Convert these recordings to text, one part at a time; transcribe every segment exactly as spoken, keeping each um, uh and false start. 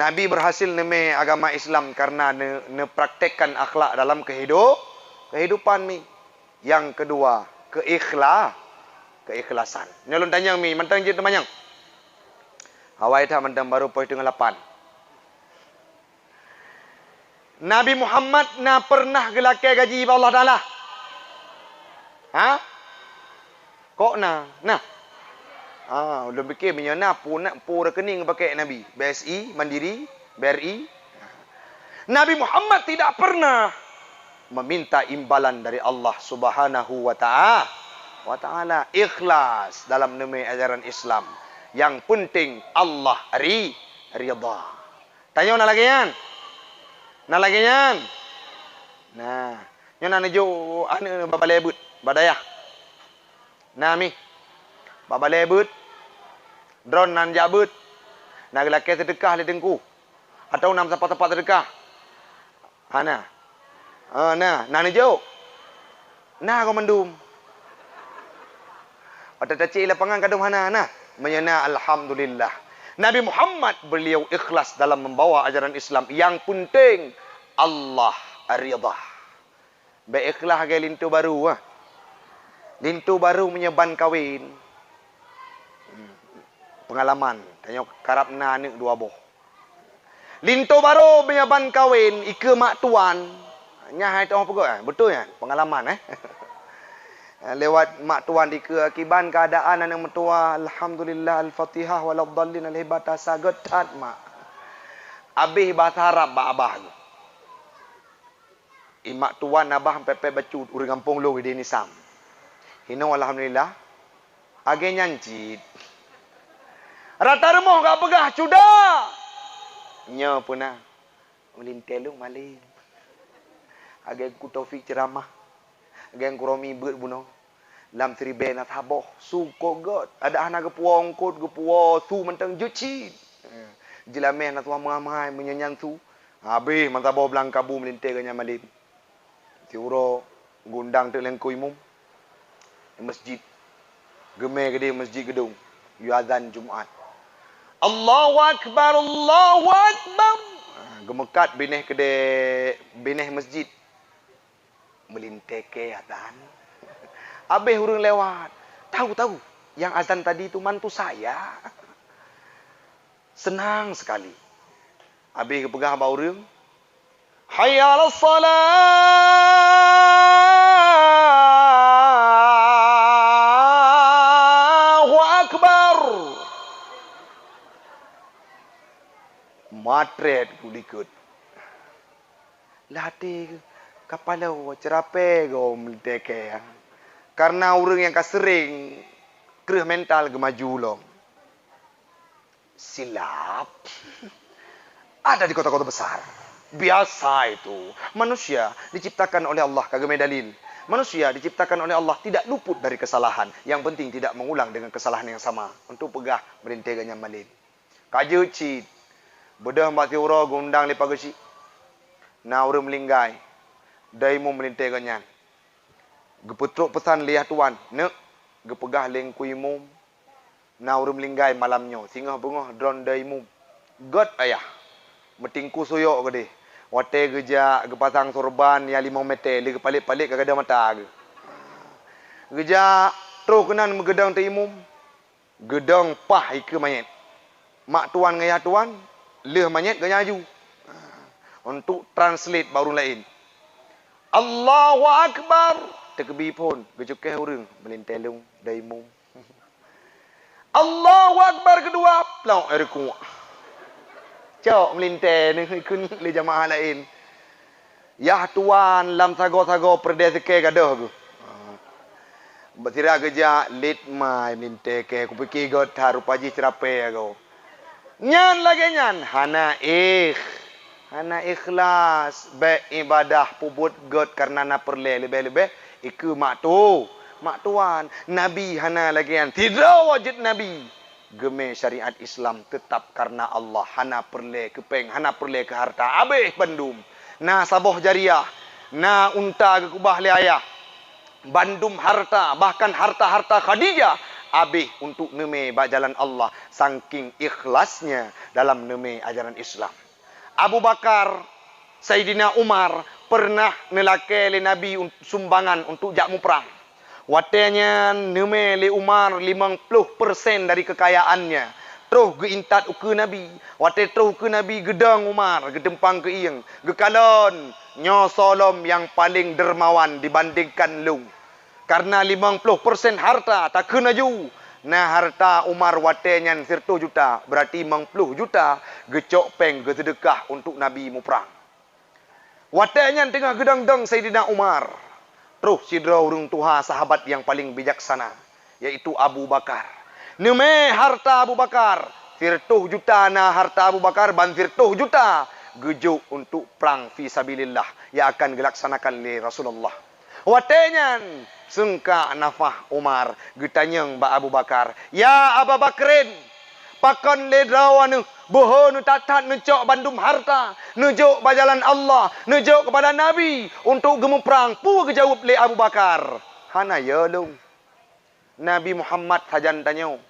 Nabi berhasil neumé agama Islam karena ne-, neupraktekkan akhlak dalam kehidu-, kehidupan mi. Yang kedua, keikhla-, keikhlasan. Nyoe lôn tanyong mi, mantong jeuet teumanyong. Awai that mantong baru poin teungoh lapan. Nabi Muhammad na pernah geulakée gaji bak Allah Taala? Ha? Kok na? Nah. Ah, ulôn pikée meunyoe na, peue na, peue rekening geupakée Nabi? B S I, Mandiri, B R I? Nabi Muhammad tidak pernah meminta imbalan dari Allah Subhanahu wa ta'a-, wa taala. Ikhlas dalam neumé ajaran Islam. Yang penting Allah ri-, ridha. Tanyoe na lagée nyan? Na lagée nyan? Nah, nyoe na neujok aneuëk bak balée beuet, bak dayah. Na mi, bak balée beuet, droeneuh na jak beuet. Na geulakée seudeukah lé teungku, atawa na meusapat-sapat seudeukah? Hana. Ah, na, na neujok. Na goh mandum. Watée tacék lapangan kadum hana, na. Meunyoe na, alhamdulillah. Nabi Muhammad, beliau ikhlas dalam membawa ajaran Islam. Yang penting Allah ridha. Bék ikhlas lagée linto barô, ah. Linto barô meunyoe ban kawen. Hmm. Peungalaman, tanyoe karab na aneuëk dua boh. Linto barô meunyoe ban kawen, ikeue mak tuan. Nyan hai teuh peugah, eh? Beutôi nyan, peungalaman, eh? Lewat mak tuan ikeue, kiban keuadaan aneuëk meutuah, alhamdulillah, al-Fatihah, waladdallin, al-hebat, asa gét that, mak. Abéh basa Arab bak abah geuh. I mak tuan abah pepet bacut ureuëng gampông lôn idéh nisam. Hinoe alhamdulillah, lagée nyan cit. Rata rumoh ka peugah cuda. Nyoe peuna meulintée lôn malém. Lagée Teungku Taufik ceuramah. Lagée Teungku Romi beuet bunoe. Lam siribée na saboh, su kot gét. Adak hana geupuwoe eungkot, geupuwoe su mantong jeuet cit. Eh, jeulameh na tuha meuhai-meuhai meunyan nyan su. Habéh meusaboh blang kabu meulintée geuh nyan malém. Siuroe geuundang teuk lé Teungku Imum di meuseujid. Geumé keudeh meuseujid geudong, yue azan Jumat. Allahu Akbar, Allahu Akbar. Ah, geumeukat binéh keudeh, binéh meuseujid. Meulintée kée azan. Habéh ureuëng lewat. Tahu, tahu, yang azan tadi itu mantu saya. Senang sekali. Habéh geupeugah bak ureuëng, "Hayya 'alas shalah, Allahu Akbar." Matrét ku likot. Lam até geuh, kapala ceurapée goh meulintée kée. Karena ureuëng nyang ka seuring kreueh mental geumaju lom. Silap. Ada di kota-kota besar. Biasa itu. Manusia diciptakan oleh Allah, ka geumé dalil. Manusia diciptakan oleh Allah tidak luput dari kesalahan. Yang penting tidak mengulang dengan kesalahan yang sama. Untuk peugah meulintée geuh nyan malém. Ka jeuet cit. Beudôh bak siuroe geuundang lé Pak Geuchik. Na ureuëng meulinggai. Dai Imum meulintée geuh nyan. Geupeutrok peusan lé yah tuan. Neuk, geupeugah lé Teungku Imum. Na ureuëng meulinggai malam nyoe, singoh beungoh droeneuh Dai Imum. Gét ayah. Meutingku suyok keudeh. Watée geujak geupasang sorban nyang limong meter, lheueh geupalék-palék ka gadôh mata geuh. Geujak, troh keunan meugeudong Teungku Imum. Geudong paih ikeue manyét. Mak tuan ngon yah tuan, lheueh manyét geunyaju. Untuk translate bak ureuëng laén. Allahu Akbar! Teukeubie phon, geucukéh ureuëng, meulintée lôn, Dai Imum. Allahu Akbar keudua, plok, eh, rukuk. Cok meulintée neuh keuneuk lé jamaah laén. Yah tuan lam sagoe-sagoe peureudée sikée gadôh geuh. Bak sira geujak, lit mai meulintée kée, kupike gét that rupa jih ceurapée goe. Nyan lagée nyan, hana ikh-, hana ikhlas, bék ibadah peubuet gét kareuna na peureulée leubeh-leubeh ikeue mak tu-, mak tuan. Nabi hana lagée nyan. Sidroe jeuet Nabi. Geumé syariat Islam teutap kareuna Allah, hana peureulée keu péng, hana peureulée keu hareuta, habéh bandum. Na saboh jariah, na unta geukeubah lé ayah. Bandum hareuta, bahkan hareuta-hareuta Khadijah, habéh untuk neumé bak jalan Allah, sangking ikhlasnya dalam neumé ajaran Islam. Abu Bakar, Saidina Umar pernah neulakée lé Nabi un-, sumbangan untuk jak muprang. Watée nyan neumé lé Umar limong ploh persen dari keukayaannya, troh geuintat ukeue Nabi. Watée troh ukeue Nabi, geudong Umar, geutumpang keuieng, geukalon, "Nyoe soe lom nyang paleng deurmawan dibandingkan lôn." Kareuna limong ploh persen harta takheun laju, na harta Umar watée nyan sireutôh juta, beurati limong ploh juta geucok péng geuseudeukah untuk Nabi muprang. Watée nyan teungoh geudong-dong Saidina Umar, troh sidroe ureuëng tuha sahabat nyang paleng bijaksana, yaitu Abu Bakar. Neumé harta Abu Bakar, sireutôh juta na harta Abu Bakar, ban sireutôh juta geujok untuk prang fi sabilillah nyang akan geulaksanakan lé Rasulullah. Watée nyan, seungkak nafah Umar geutanyong bak Abu Bakar, "Ya Aba Bakrin, pakon lé droeneuh beuhe neuthat-that neucok bandum harta, neujok bak jalan Allah, neujok keupada Nabi untuk geumuprang?" Peue geujaweueb lé Abu Bakar, "Hana yo lôn. Nabi Muhammad sajan tanyoe.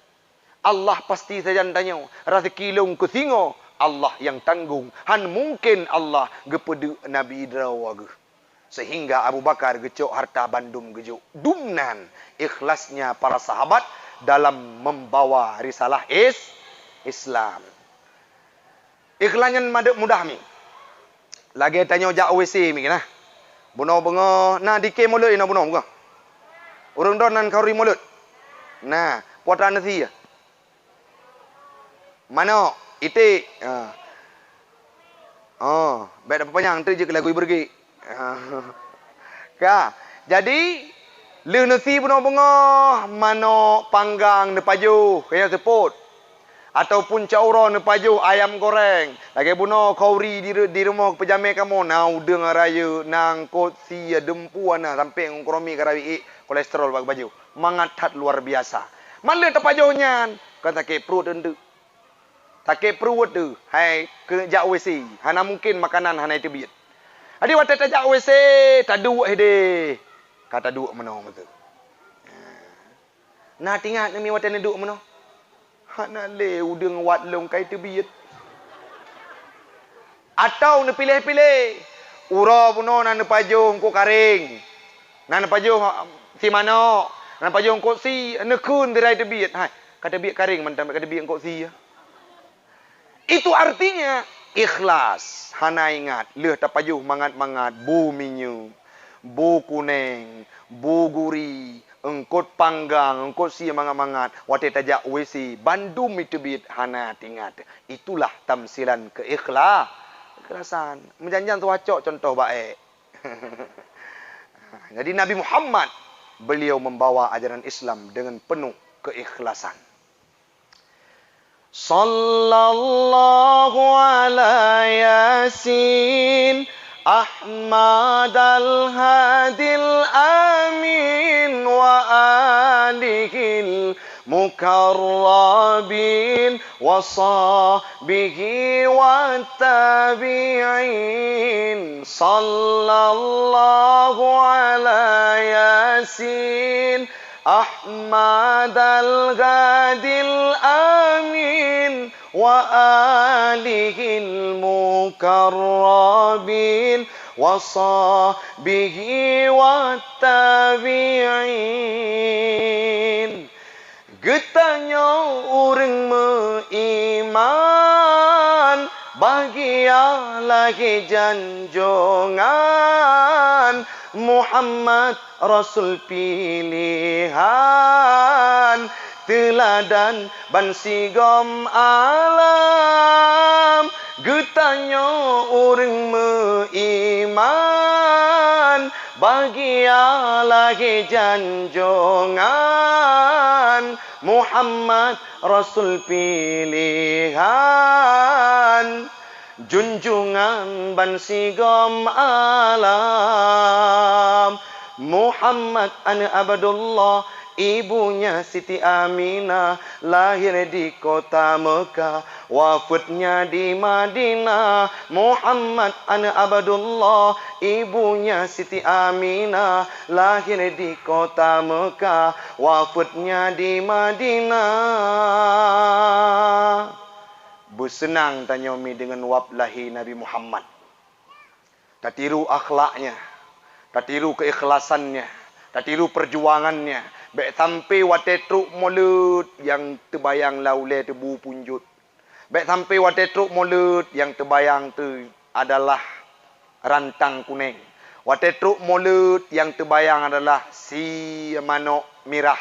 Allah pasti sajan tanyoe. Raseuki lôn keu singoh, Allah nyang tanggong. Han mungken Allah geupeudeuk Nabi droe geuh." Sehingga Abu Bakar geucok harta bandum geujok. Dumnan ikhlasnya para sahabat dalam membawa risalah is-, Islam. Ikhlas nyan madeuek mudah mi. Lagée tanyoe jak W C mi nah. Bunoe beungoh na dike mulod inoe bunoe beungoh. Ureuëng droe nan khauri mulod. Nah, puatan nasi ya. Manok, iték. Ha. Oh, bék tapanyang teuk jeuet keu lagu ibeureugi. Ka. Jadi, lheueh neusi bunoe beungoh, manok panggang neupajoh, keu nyang seupôt. Ataupun cot uroe neupajoh ayam goreng. Lagée bunoe khauri di ru-, di rumoh peujamé kamoe, na udeueng rayeuk, na eungkot sie, dumpeue na, sampoe ngon keurami ka rayeuk ék, kolesterol bak geupajoh. Mangat that luar biasa. Man lheueh tapajoh nyan, kon sakét pruet teuk. Sakét pruet teuh, hai keu jak W C, hana mungken makanan hana teubiet. Jadi watée tajak W C, taduek hideh, ka taduek meunoe meuteuk. Na teuingat neumi watée neuduek meunoe? Hana lé udeueng wat lôn ka teubiet. Atawa neupiléh-piléh, uroe bunoe na neupajoh eungkot karéng, na neupajoh, ah, si manok, na neupajoh eungkot sie, neukheun sirai teubiet. Hai, ka teubiet karéng mantong, ka teubiet eungkot sie. Itu artinya ikhlas, hana ingat, lheueh tapajoh mangat-mangat, bu minyeuk, bu kuneng, bu guri, eungkot panggang, eungkot sie mangat-mangat, watée tajak W C, bandum teubiet hana teuingat. Itulah tamsilan keuikhla-, keikhlasan. Meujan-jan tuha cok contoh baék. Jadi Nabi Muhammad, beliau membawa ajaran Islam dengan penuh keikhlasan. Sallallahu ala Yasin Ahmadal Hadil Amin wa alihil mukarrabin wa sahbihi wa tabi'in. Sallallahu ala Yasin Ahmadal Hadil Amin wa alihil mukarrabin wa sahbihi wa tabi'in. Geutanyoe ureuëng meuiman, bahgia lahé janjongan, Muhammad Rasul pilihan, teuladan bansigom alam. Geutanyoe ureuëng meuiman, bahgia lahé janjongan, Muhammad Rasul pilihan, junjungan bansigom alam. Muhammad aneuëk Abdullah, Ibunya Siti Aminah lahir di kota Mekah, wafeuet nya di Madinah. Muhammad aneuk Abdullah, ibunya Siti Aminah lahir di kota Mekah, wafeuet nya di Madinah. Beuseunang tanyoe mi deungon wab lahé Nabi Muhammad. Tatiru akhlaknya, tatiru keikhlasannya, tatiru perjuangannya. Bék sampai watée trok mulod nyang teubayang lam ulée teubu punjot. Bék sampai watée trok mulod nyang teubayang teu adalah rantang kunéng. Watée trok mulod nyang teubayang adalah sie manok mirah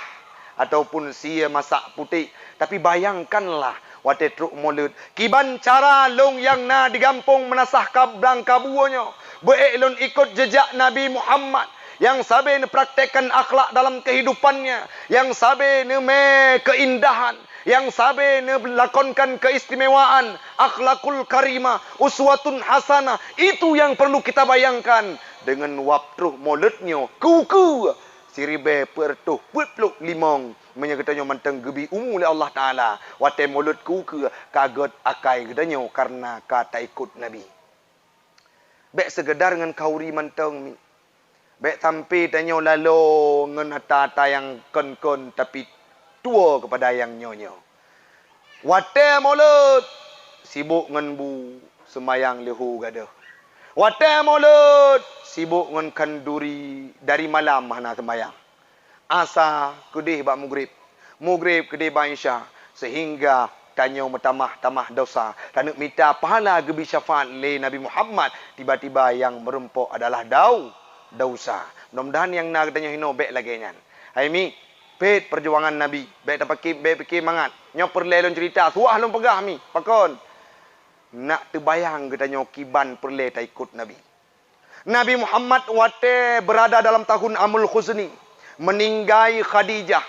ataupun sie masak putéh. Tapi bayangkanlah watée trok mulod, kiban cara lôn nyang na di gampông Meunasah ka-, Blangkabuo nyoe, beuék lôn ikot jeujak Nabi Muhammad nyang sabe neupraktekkan akhlak dalam keuhidupannya, nyang sabe neumé keuindahan, nyang sabe neulakonkan keistimewaan, akhlakul karimah, uswatun hasanah. Itu yang perlu kita bayangkan. Deungon wab trok mulod nyoe, keu-keu siribée peuet reutôh peuet ploh limong, meunyoe geutanyoe mantong geubri umu lé Allah Taala, watée mulod keu-keu ka gét akai geutanyoe kareuna ka taikot Nabi. Bék seugeudar ngon khauri mantong mi. Bék sampai tanyoe laloe ngon ata-ata nyang kon-kon tapi tuwoe keupada nyang nyoe-nyoe. Watée mulod sibok ngon bu seumayang leuhô gadôh. Watée mulod sibok ngon khanduri dari malam hana seumayang. Asa keudeh bak mugrib, mugrib keudeh bak isya, seuhingga tanyoe meutamah-tamah desya, taneuk mita pahala geubri syafaat lé Nabi Muhammad, tiba-tiba nyang meurumpok adalah dau-, desya. Mudah-mudahan nyang na geutanyoe hinoe bék lagée nyan. Hai mi, pét peujuangan Nabi, bék tapaki-, bék pike mangat. Nyoe peureulée lôn ceurita, suah lôn peugah mi, pakon? Nak teubayang geutanyoe kiban peureulée taikot Nabi. Nabi Muhammad watée beurada dalam tahun Amul Huzni, meuninggai Khadijah.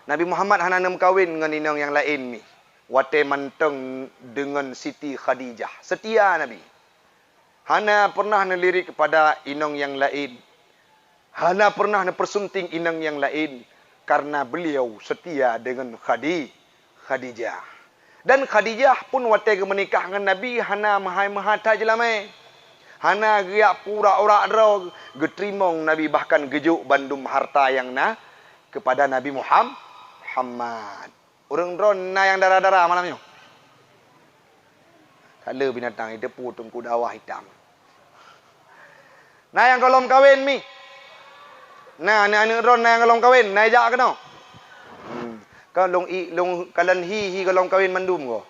Nabi Muhammad hana neumeukawen ngon inong nyang laén mi, watée mantong deungon Siti Khadijah. Seutia Nabi. Hana peureunah neulirik keupada inong nyang laén. Hana peureunah neupeusunting inong nyang laén, kareuna beuliau seutia deungon Khadi-, Khadijah. Dan Khadijah pun watée geumeunikah ngon Nabi hana meuhai-meuhai that jeulamée. Hana geujak peuurak-urak droe, geuteurimong Nabi bahkan geujok bandum harta nyang na keupada Nabi Muham-, Muhammad. Ureuëng droe na nyang dara-dara malam nyoe? Ka le binatang iteupeue teungku dakwah itam. Na nyang gohlom kawen mi? Na, na aneuëk droe na nyang gohlom kawen, na ijak keunoe? Hmm. Ka lôn i, lôn kalon hi, hi gohlom kawen mandum ko.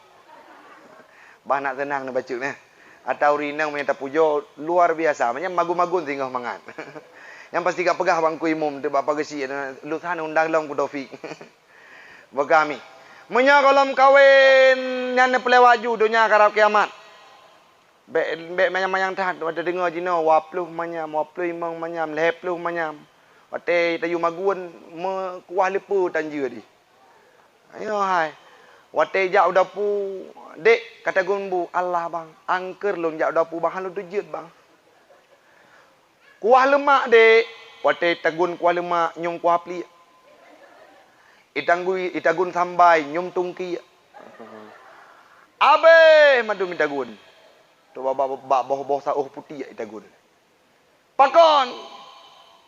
Bah nak seunang neubacut neh. Ata ureuëng inong meunyoe tapujoe luar biasa, meunyoe magun-magun singoh mangat. Nyang pasti ka peugah bak Teungku Imum teuh bak Pak Geuchik, lôn that undang lom Teungku Taufik. Beuka mi. Meunyoe gohlom kawen nyan neupeulewat ju donya karab kiamat. Bék, bék manyam-manyam that, watée deungoe jinoe dua ploh manyam, dua ploh limong manyam, lhée ploh manyam. Watée tayue magun meukuah leupeu tanjeuet jih. Ayo hai. Watée jak u dapu, "Dek, ka tagun bu." "Allah bang, angker lôn jak u dapu bang, han lôn teujeuet bang." "Kuah leumak dek." Watée tagun kuah leumak, nyoe kuah pliek. Itanggui, itagun sambai, nyoe tungkiek. Abéh mandum itagun. Tu bak, bak, bak boh-boh saôh putéh itagun. Pakon?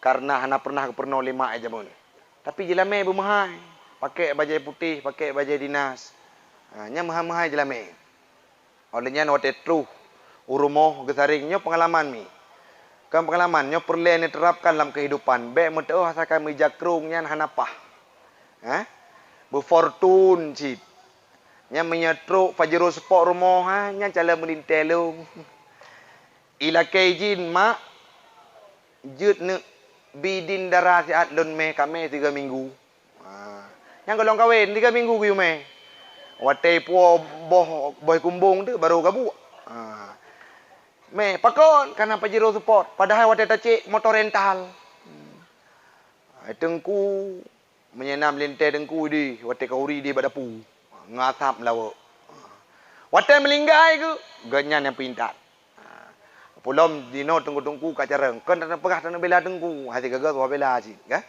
Kareuna hana peureunah geupeurunoe lé mak jameun. Tapi jeulamée beumeuhai, pakék bajée putéh, pakék bajée dinas. Ha, nyan meuhai-meuhai jeulamée. Óh lheueh nyan watée troh u rumoh geusareng, nyoe peungalaman mi. Kon peungalaman, nyoe peureulée neuterapkan lam keuhidupan. Bék meuteuôh asai ka meujakrong nyan hana paih. Hah? Beufortun cit. Nyan meunyoe trok Pajero seupok rumoh, ha, nyan calon meulintée lôn. Ilakée idin, "Mak, jeuet neuk bidin dara siat lôn mé kamé tiga minggu." Ha. Nyang gohlom kawen tiga minggu geuyue mé. Watée ipuwoe boh, boh kumbong teuh baru gabuek. Ha. Mé, pakon? Kareuna Pajero seupok. Padahai watée tacek moto rental. Hai Teungku, meunyoe na meulintée Teungku ideh, watée ka uri ideh bak dapu. Ngon asap meulawok. Watée meulinggai geuh, gobnyan nyang peuintat. Ha, pulom jinoe teungku-teungku ka carông, kon tapeugah taneuk bela teungku, hase gaga tuha bela cit, kan?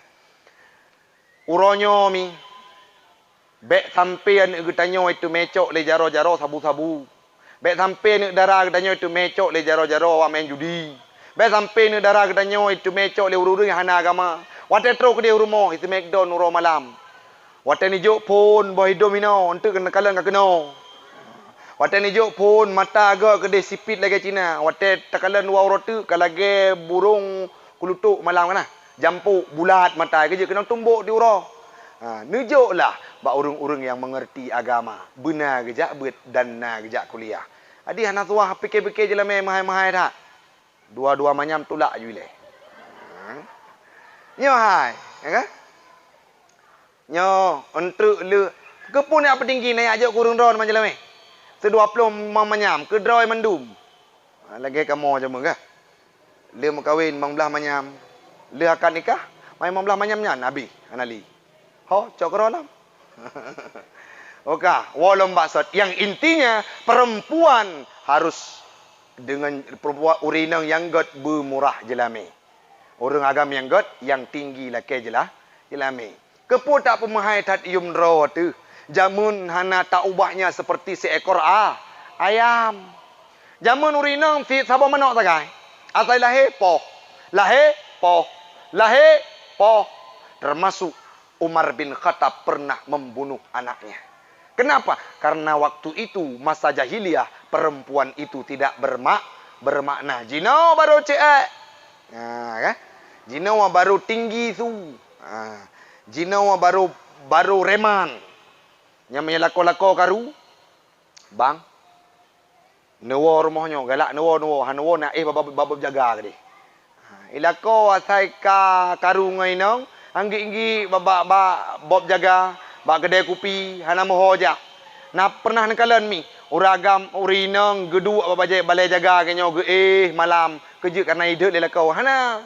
Uroe nyoe mi, bék sampoe aneuëk geutanyoe iteumé cok lé jaroe-jaroe sabu-sabu. Bék sampoe aneuëk dara geutanyoe iteumé cok lé jaroe-jaroe awak meu'en judi. Bék sampoe aneuëk dara geutanyoe iteumé cok lé ureuëng-ureuëng nyang hana agama. Watée trok keudeh u rumoh, iteumé keudon uroe malam. Watée neujok phon boh idom inoe, eunteuk keuneuk kalon ka keunoe. Watée neujok phon, mata geuh keudeh sipit lagée Cina. Watée takalon dua uroe teuk ka lagée burông kulutok malam kana. Jampok bulat mata, keujeuet keunoe tumbok di uroe. Ha, neujoklah bak ureuëng-ureuëng nyang meungeurti agama. Beuna geujak beuet dan na geujak kuliah. Jadi hana suah pike-pike jeulamé meuhai-meuhai that. Dua-dua manyam tulak ju ilée. Ha? Nyoe hai, ya kan? Nyoe, eunteuk le. Keupeue neujak peutinggi, neujak jok keu ureuëng droe nyoe jeulamé. Seudua ploh limong manyam, keudroe mandum. Ha, lagée kamoe jameun kah? Le meukawen limong blaih manyam. Le akad nikah, limong blaih manyam nyan habéh, hana lé. Ho, cok keudroe lom. Oke, woe lom baksot. Yang intinya, perempuan harus dengan perempuan ureuëng inong nyang gét beumurah jeulamé. Ureuëng agam nyang gét nyang tinggi lakée jeulah, jeulamé. Keupeue tapeumeuhai that yum droe teuh? Jameun hana taubahnya seperti seekor a-, ayam. Jameun ureuëng inong cit saboh manok sagai. Asai lahé, poh. Lahé, poh. Lahé, poh. Termasuk Umar bin Khattab pernah membunuh anaknya. Kenapa? Karena waktu itu, masa jahiliyah, perempuan itu tidak bermak-, bermakna. Jinoe baru ceuek. Ha, kan? Jinoe baru tinggi su. Ha. Jinoe baru, baru reman. Nyang meunyoe lakoe-lakoe karu, bang, neuwoe rumoh nyoe, galak neuwoe, neuwoe, hana neuwoe na éh bak, bak, bak bob jaga keudeh. Ha, ilakoe asai ka karu ngon inong, anggik-anggik bak, bak, bak bob jaga, bak keudè kupi, hana meuho jak. Na pernah neukalon mi, ureuëng agam, ureuëng inong geuduek bak bajée balée jaga geuh nyoe geuéh malam, keujeuet kareuna ideuek lé lakoe. Hana.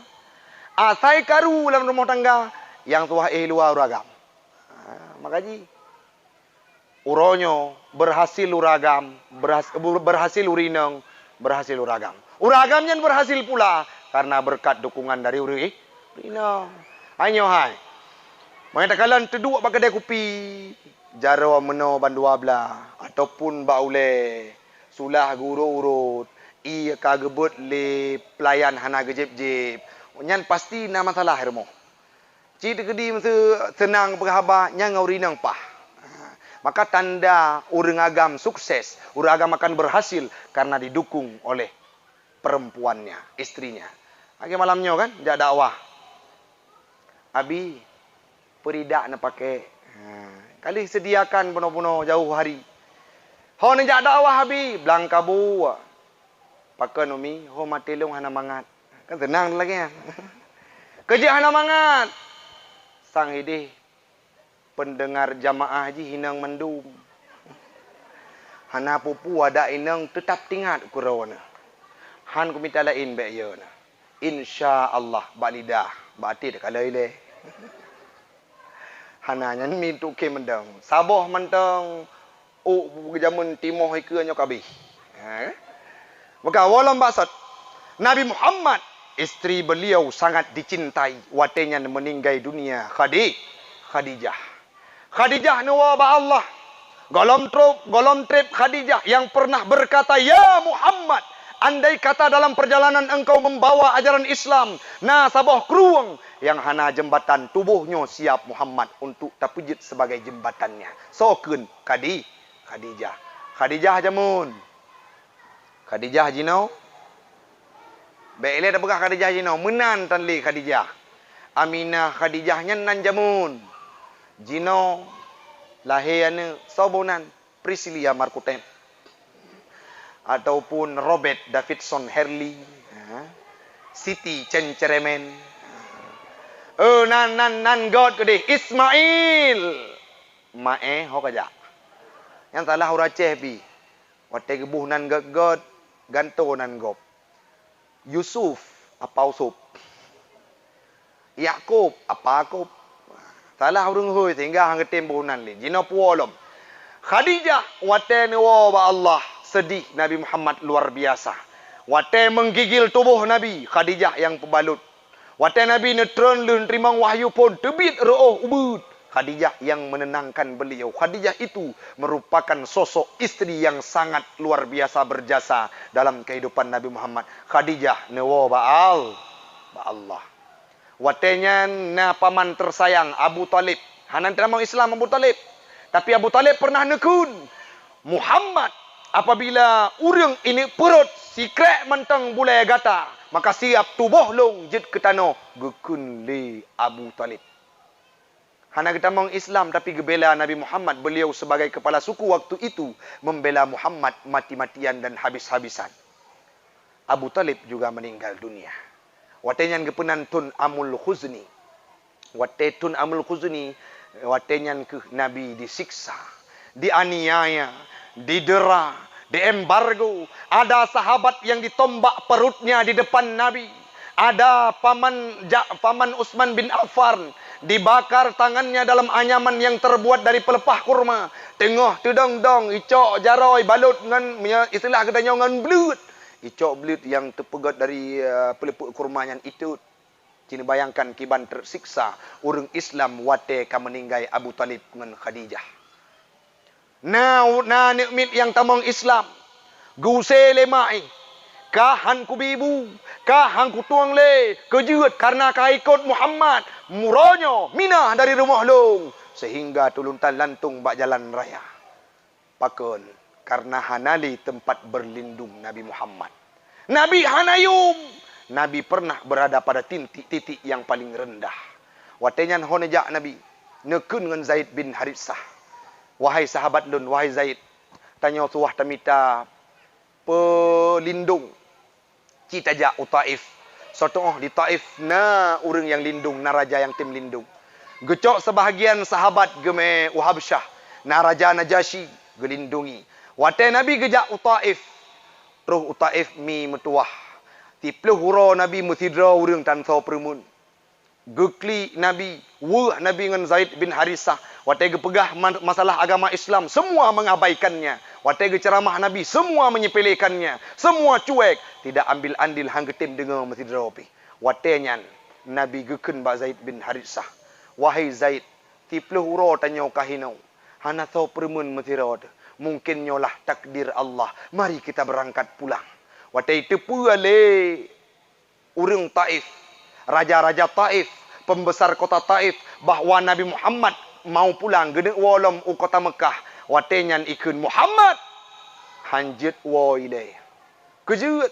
Asai karu lam rumoh tangga, nyang tuwah éh luwa ureuëng agam. Ha, maka jih. Uroe nyoe berhasil ureuëng agam, berhas-, ber-, berhasil ureuëng inong, berhasil ureuëng agam. Ureuëng agam nyan berhasil pula karena berkat dukungan dari ureuëng i-, ureuëng inong. Hai nyoe hai. Meunyoe takalon teuduek bak keudè kupi, jaroe meunoe ban dua blaih, ataupun bak ulée, sulah geuurot-urot, ié ka geubeuet lé pelayan hana geujéb-jéb, nyan pasti na masalah rumoh. Cit keudi meuseu seunang peugah haba nyang ureuëng inong paih. Maka tanda ureuëng agam sukses, ureuëng agam akan berhasil karena didukung oleh perempuannya, istrinya. Lagée malam nyoe kan, jak dakwah. Abi, peuridak neupaké. Ha, ka lheueh sediakan bunoe-bunoe jauh hari. Ho neujak dakwah Abi, blang kabu. Pakon Umi, ho maté lôn hana mangat. Kan seunang lagée nyan. Keujeuet hana mangat. Sang ideh pendengar jamaah jih inong mandum. Hana peue-peue adak inong teutap tingat keu droeneuh. Han kumita laén bék yö neuh. Insya Allah bak lidah, bak até takalon ilée. Hana nyan mi tuké mantong. Saboh mantong ôk jameun timoh ikeue nyoe ka abéh. Ha? Maka woe lom baksot, Nabi Muhammad, istri beliau sangat dicintai, watée nyan meuninggai dunia Khadi-, Khadijah. Khadijah neuwoe bak Allah. Gohlom trok, gohlom treb Khadijah nyang pernah berkata, "Ya Muhammad, andai kata dalam perjalanan engkau membawa ajaran Islam, na saboh krueng nyang hana jeumbatan, tuboh nyoe siap Muhammad untuk tapeujeuet sebagai jembatannya." Soe kheun? Khadi-, Khadijah. Khadijah jameun. Khadijah jinoe. Bék ilée tapeugah Khadijah jinoe, meunan tan lé Khadijah. Aminah Khadijah nyan nan jameun. Jinoe lahé aneuëk, soe boh nan? Priscilla Markutep. Ataupun Robert Davidson Hurley. Ha? Siti Chen Ceremen. Oh, nan, nan, nan göt keudeh. Ismail. Maé ho kajak. Nyang salah ureuëng Aceh pih. Watée geuboh nan göt-göt, gantoe nan gob. Yusuf, apa Usop. Yakub, apa Akub. Salah ureuëng hôi sehingga han geutem boh nan lé. Jinoe puwoe lom. Khadijah watée neuwoe bak Allah, seudeh Nabi Muhammad luar biasa. Watée menggigil tuboh Nabi, Khadijah nyang peubalot. Watée Nabi neutreun lheueh neuteurimong wahyu phon, teubiet reuôh ubeuet. Khadijah yang menenangkan beliau. Khadijah itu merupakan sosok istri yang sangat luar biasa berjasa dalam kehidupan Nabi Muhammad. Khadijah neuwoe bak Al-, bak Allah. Watée nyan na paman teusayang Abu Thalib. Hana teurimong Islam Abu Thalib. Tapi Abu Thalib pernah neukheun, "Muhammad, apabila ureuëng ineuk peurot sikrék mantong bulée gata, maka siap tuboh lôn jeuet keu tanoh," geukheun lé Abu Thalib. Hana geutamong Islam, tapi geubela Nabi Muhammad. Beliau sebagai kepala suku waktu itu membela Muhammad mati-matian dan habis-habisan. Abu Thalib juga meninggal dunia. Watée nyan geupeunan thon Amul Khuzni. Watée thon Amul Khuzni, watée nyan kheueh Nabi disiksa, dianiaya, didera, diembargo. Ada sahabat yang ditombak perutnya di depan Nabi. Ada paman Ja-, paman Utsman bin Affan, dibakar tangannya dalam anyaman yang terbuat dari pelepah kurma. Teungoh teudong-dong, icok jaroe balot ngon, meunyoe istilah geutanyoe, ngon bleuet. Icok bleuet nyang teupeugét dari, eh, peuleupeuk kurma nyan itot. Ci neubayangkan kiban teusiksa ureuëng Islam watée ka meuninggai Abu Thalib ngon Khadijah. Na, na aneuk miet nyang tamong Islam, geuuse lé mak, "Kah han kubi bu, kah han kutueng lé, keu jeuet kareuna ka ikot Muhammad, uroe nyoe minah dari rumoh lôn, seuhingga tulôn tan lantong bak jalan raya." Pakon? Kareuna hana lé teumpat beurlindong Nabi Muhammad. Nabi hana yum. Nabi pernah berada pada titik-titik yang paling rendah. Watée nyan ho neujak Nabi, neukheun ngon Zaid bin Haritsah, "Wahai sahabat lôn, wahai Zaid, tanyoe suwah tamita peulindong. Ci tajak u Taif. Soe tuoh di Taif na ureuëng nyang lindong, na raja nyang tem lindong." Geucok seubahagian sahabat geumé u Habsyah, na Raja Najasyi geulindungi. Watée Nabi geujak u Taif, troh u Taif mi meutuwah. Siplôh uroe Nabi meusidroe ureuëng tan soe peureumeuen. Geuklik Nabi, weueh Nabi ngon Zaid bin Haritsah. Watée geupeugah ma-, masalah agama Islam, semua mengabaikannya. Watée geuceramah Nabi, semua menyepelekannya. Semua cuek, tidak ambil andil, han geutem deungoe meusidroe pih. Watée nyan, Nabi geukheun bak Zaid bin Haritsah, "Wahai Zaid, siplôh uroe tanyoe ka hinoe, hana soe peureumeuen meusidroe teuh. Mungkin nyoe lah takdir Allah. Mari kita berangkat pulang." Watée teupeu lé ureuëng Taif, raja-raja Taif, pembesar kota Taif, bahwa Nabi Muhammad mau pulang, geuneuk woe lom u kota Meukah. Watée nyan ikheun, "Muhammad, han jeuet woe ilée. Keu jeuet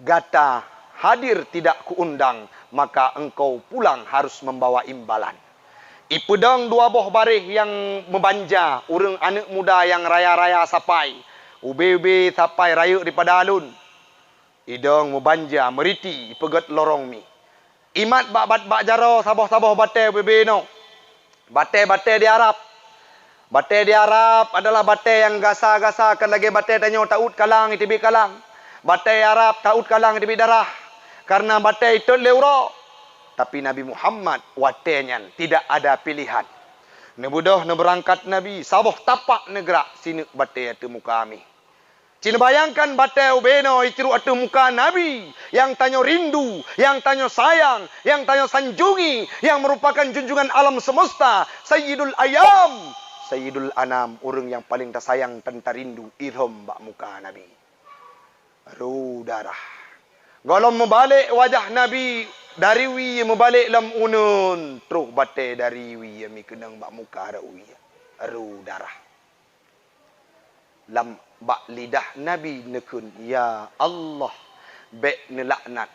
gata hadir tidak kuundang, maka engkau pulang harus membawa imbalan." Ipeudong dua boh baréh nyang meubanja, ureuëng aneuk muda nyang raya-raya sapai, ube-ube sapai rayeuk dipada alun. Idong meubanja, meuriti, ipeugét lorong mi. Imat bak, bak, bak jaroe saboh-saboh batée ubé-bé inoe. Batée-batée di Arab. Batée di Arab adalah batée nyang gasa-gasa kon lagée batée tanyoe taôt kalang iteubiet kalang. Batée Arab taôt kalang iteubiet darah. Kareuna batée itot lé uroe. Tapi Nabi Muhammad watée nyan tidak ada pilihan. Neubeudôh neubeurangkat Nabi, saboh tapak neugrak sineuk batée ateueh muka mi. Ci neubayangkan batée ubé inoe icrok ateueh muka Nabi nyang tanyoe rindu, nyang tanyoe sayang, nyang tanyoe sanjungi, nyang meurupakan junjungan alam semesta, Sayyidul Ayam, Sayyidul Anam, ureuëng nyang paleng tasayang dan tarindu, irhom bak muka Nabi. Ru darah. Gohlom meubalek wajah Nabi dari wie meubalek lom uneun, troh batée dari wie mi keunong bak muka ru wie. Ru darah. Lam bak lidah Nabi neukheun, "Ya Allah, bék neulaknat."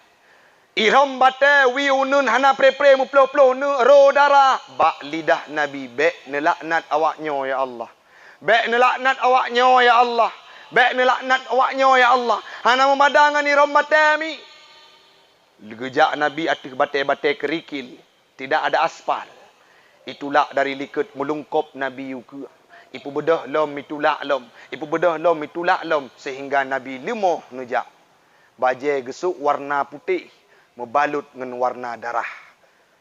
Irhom batée wie uneun hana pré-pré meuploh-ploh neuk ro darah. Bak lidah Nabi, "Bék neulaknat awak nyoe, ya Allah. Bék neulaknat awak nyoe, ya Allah. Bék neulaknat awak nyoe, ya Allah." Hana meumada ngon irhom batée mi. Geujak Nabi ateueh batée-batée keurikil. Tidak ada aspal. Itulak dari likot meulungkop Nabi ukeue. Ipeubeudoh lom, itulak lom. Ipeubeudoh lom, itulak lom. Sehingga Nabi leumoh neujak. Bajée geusok warna putéh, meubalot ngon warna darah.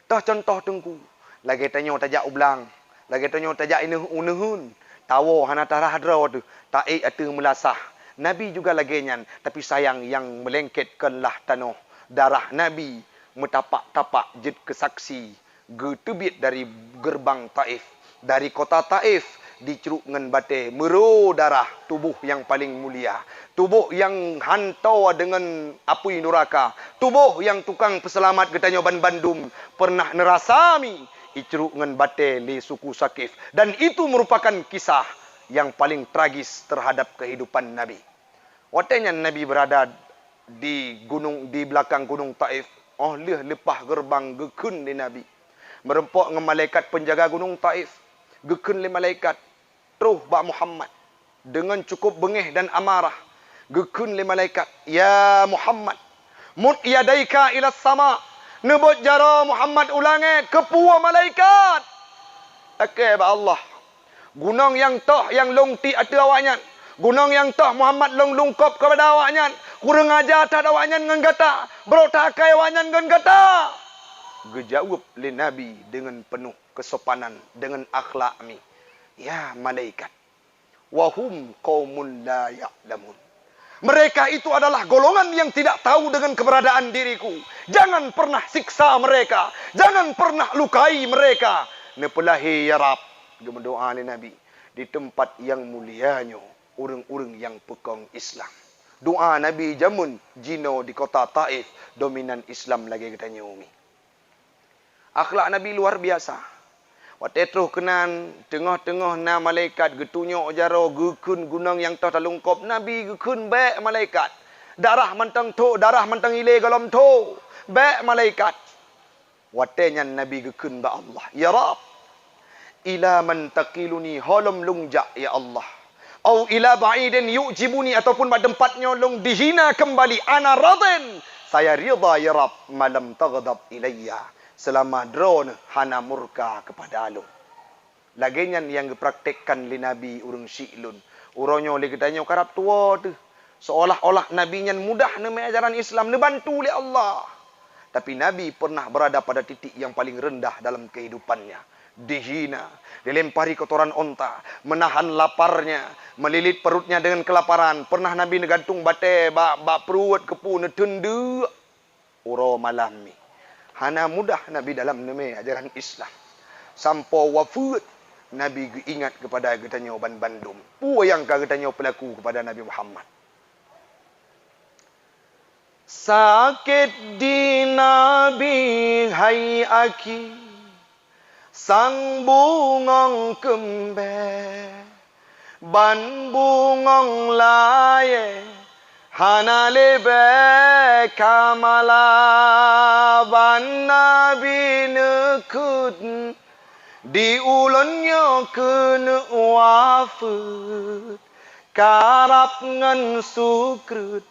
Toh cuntoh Teungku, lagée tanyoe tajak u blang, lagée tanyoe tajak ineuk uneuen, tawoe hana tarah droe teuh, taék ateueh meulasah. Nabi juga lagée nyan, tapi sayang nyang meulengket kon lah tanoh. Darah Nabi meutapak-tapak jeuet keu saksi geuteubiet dari geurbang Taif, dari kota Taif, dicruk ngon batée, meuro darah tuboh nyang paleng mulia, tuboh nyang hantoe deungon apui nuraka, tuboh nyang tukang peuseulamat geutanyoe banbandum peureunah neurasa mi, icruk ngon batée lé suku Sakif. Dan itu meurupakan kisah nyang paleng tragis teuhadap keuhidupan Nabi. Watée nyan Nabi beurada di gunong, di beulakang gunong Taif, óh lheueh leupah geurbang geukheun lé Nabi. Meurumpok ngon malaikat peunjaga gunong Taif, geukheun lé malaikat, "Troh bak Muhammad." Deungon cukup beungéh dan amarah, geukheun lé malaikat, "Ya Muhammad, mud yadaika ilas sama." Neubot jaroe Muhammad u langét, keupeue malaikat. Lakée bak Allah. Gunong nyang toh nyang lôn tiek ateueh awaknyan, gunong nyang toh Muhammad lôn lungkôb keupada awaknyan, kureueng aja that awaknyan ngon gata, brok that akai awaknyan ngon gata. Geujaweueb lé Nabi deungon peunoh keusopanan, deungon akhlak mi, "Ya malaikat, wa hum qaumun la ya'lamun." Mereka itu adalah golongan yang tidak tahu dengan keberadaan diriku. Jangan pernah siksa mereka. Jangan pernah lukai mereka. Neupeulahé ya Rab, geumeudoá lé Nabi, di teumpat nyang mulia nyoe, ureuëng-ureuëng nyang peukong Islam. Doá Nabi jameun jinoe di kota Taif dominan Islam lagée geutanyoe mi. Akhlak Nabi luar biasa. Watée troh keunan, teungoh-teungoh na malaikat geutunyok jaroe geukheun gunong nyang toh talungkôb, Nabi geukheun, "Bék malaikat! Darah mantong tho, darah mantong ilée gohlom tho! Bék malaikat!" Watée nyan Nabi geukheun bak Allah, "Ya Rab, ila man taqiluni, ho lom lôn jak ya Allah? Au ila ba'idin yu'jibuni, ataupun bak teumpat nyoe lôn dihina keumbali, ana radin, saya ridha ya Rab, ma lam taghdab ilayya, seulama Droeneuh hana murka keupada lôn." Lagée nyan nyang geupraktekkan lé Nabi ureuëng syiek lôn. Uroe nyoe lé geutanyoe karab tuwoe teuh, seolah-olah Nabi nyan mudah neumé ajaran Islam, neubantu lé Allah. Tapi Nabi pernah berada pada titik yang paling rendah dalam kehidupannya. Dihina, dilempari kotoran onta, menahan laparnya, melilit perutnya dengan kelaparan. Pernah Nabi neugantung batée bak, bak pruet keupeue, neuteundeuk uroe malam mi. Hana mudah Nabi dalam neumé ajaran Islam. Sampoe wafeuet, Nabi geuingat keupada geutanyoe banbandum peue nyang ka geutanyoe peulaku keupada Nabi Muhammad. Sakét di Nabi hai akhi, sang bungöng keumbée, ban bungöng layée hana leubeh kamala. Ban Nabi neukheun, di ulôn nyoe keuneuk wafeuet, karab ngon sukreut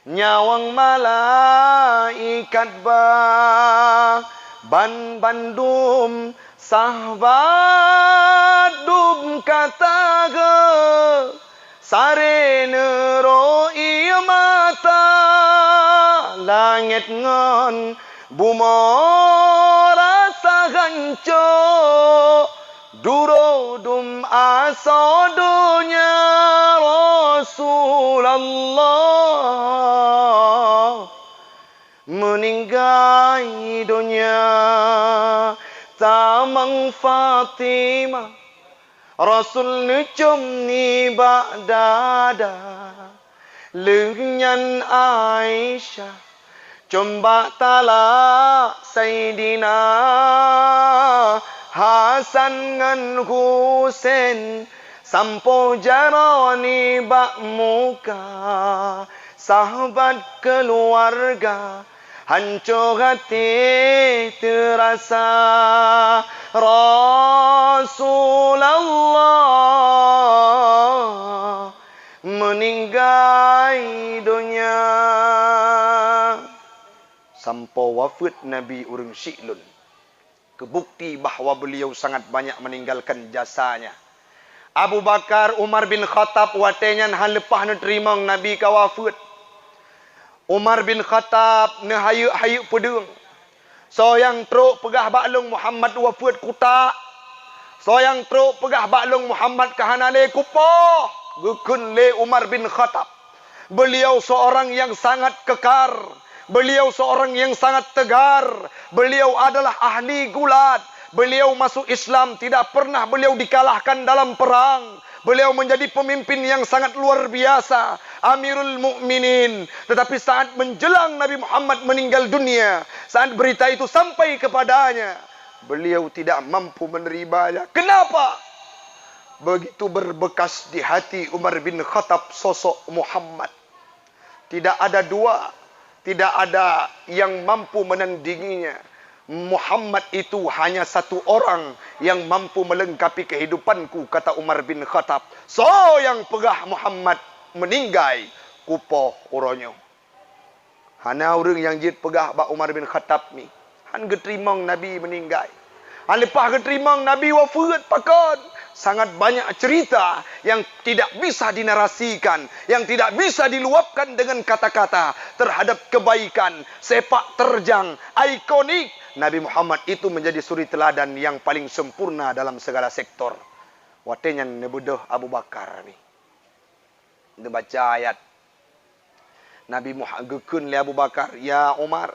nyawöng malaikat ba. Ban bandum sahbat dum ka tageu, saré neuro ié mata, langét ngon bumoe rasa hanco. Duroe dum asoe donya Rasulullah, meuninggai donya tamong Fatimah, Rasul neucöm nibak dada. Lheueh nyan Aisyah cöm bak talak Saidina Hasan ngon Husen, sampoe jaroe nibak muka. Sahbat keuluwarga hanco até teurasa, Rasulullah meuninggai donya. Sampoe wafeuet Nabi ureuëng syiek lôn, keubukti bahwa beliau sangat banyak meninggalkan jasanya. Abu Bakar, Umar bin Khattab watée nyan han leupah neuteurimong Nabi ka wafeuet. Umar bin Khattab neuhayeuek-hayeuek peudeueng, "Soe nyang trok peugah bak lôn Muhammad wafeuet kutak? Soe nyang trok peugah bak lôn Muhammad ka hana lé kupoh?" geukheun lé Umar bin Khattab. Beliau seorang yang sangat kekar, Beliau seorang yang sangat tegar. Beliau adalah ahli gulat. Beliau masuk Islam, tidak pernah beliau dikalahkan dalam perang. Beliau menjadi pemimpin yang sangat luar biasa, Amirul Mukminin. Tetapi saat menjelang Nabi Muhammad meninggal dunia, saat berita itu sampai kepadanya, beliau tidak mampu menerimanya. Kenapa? Begitu berbekas di hati Umar bin Khattab sosok Muhammad. Tidak ada dua, tidak ada yang mampu menandinginya. Muhammad itu hanya satu orang yang mampu melengkapi kehidupanku, kata Umar bin Khattab. Soe nyang peugah Muhammad meninggai, kupoh uroe nyoe. Hana ureuëng nyang jeuet peugah bak Umar bin Khattab mi. Han geuteurimong Nabi meuninggai. Han leupah geuteurimong Nabi wafeuet, pakon? Sangat banyak cerita yang tidak bisa dinarasikan, yang tidak bisa diluapkan dengan kata-kata terhadap kebaikan, sepak terjang, ikonik. Nabi Muhammad itu menjadi suri teladan yang paling sempurna dalam segala sektor. Watée nyan neubeudôh Abu Bakar mi. Neubaca ayat. Nabi Muha-, geukheun lé Abu Bakar, "Ya Umar,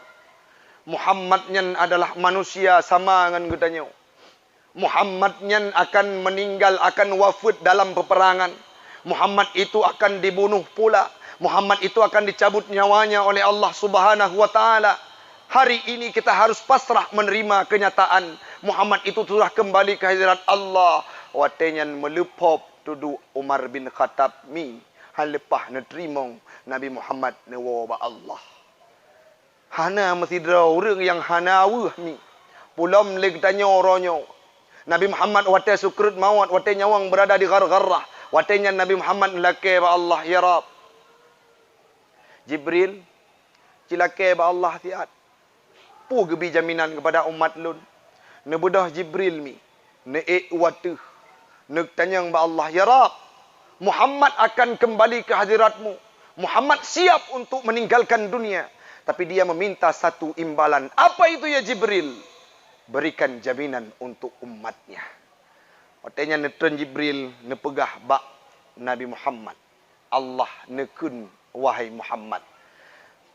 Muhammad nyan adalah manusia sama ngon geutanyoe. Muhammad nyan akan meninggal, akan wafeuet dalam peperangan. Muhammad itu akan dibunuh pula. Muhammad itu akan dicabut nyawanya oleh Allah Subhanahu wa Ta'ala. Hari ini kita harus pasrah menerima kenyataan Muhammad itu sudah kembali ke hadirat Allah." Watée nyan meuleuphob tuduek Umar bin Khattab mi, han leupah neuteurimong Nabi Muhammad neuwoe bak Allah. Hana meusidroe ureuëng nyang hana weueh mi. Pulom lé geutanyoe uroe nyoe. Nabi Muhammad watée sukreuet mawöt, watée nyawöng beurada di Ghar Gharrah, watée nyan Nabi Muhammad neulakée bak Allah, "Ya Rabb, Jibril, cilakée bak Allah siat. Peue geubi jaminan keupada umat lôn?" Neubeudôh Jibril mi, neuék u ateueh, neutanyong bak Allah, "Ya Rabb, Muhammad akan kembali ke hadirat-Mu. Muhammad siap untuk meninggalkan dunia, tapi dia meminta satu imbalan." "Apa itu, ya Jibril?" "Berikan jaminan untuk umatnya." Watée nyan neutreun Jibril neupeugah bak Nabi Muhammad, Allah neukheun, "Wahai Muhammad."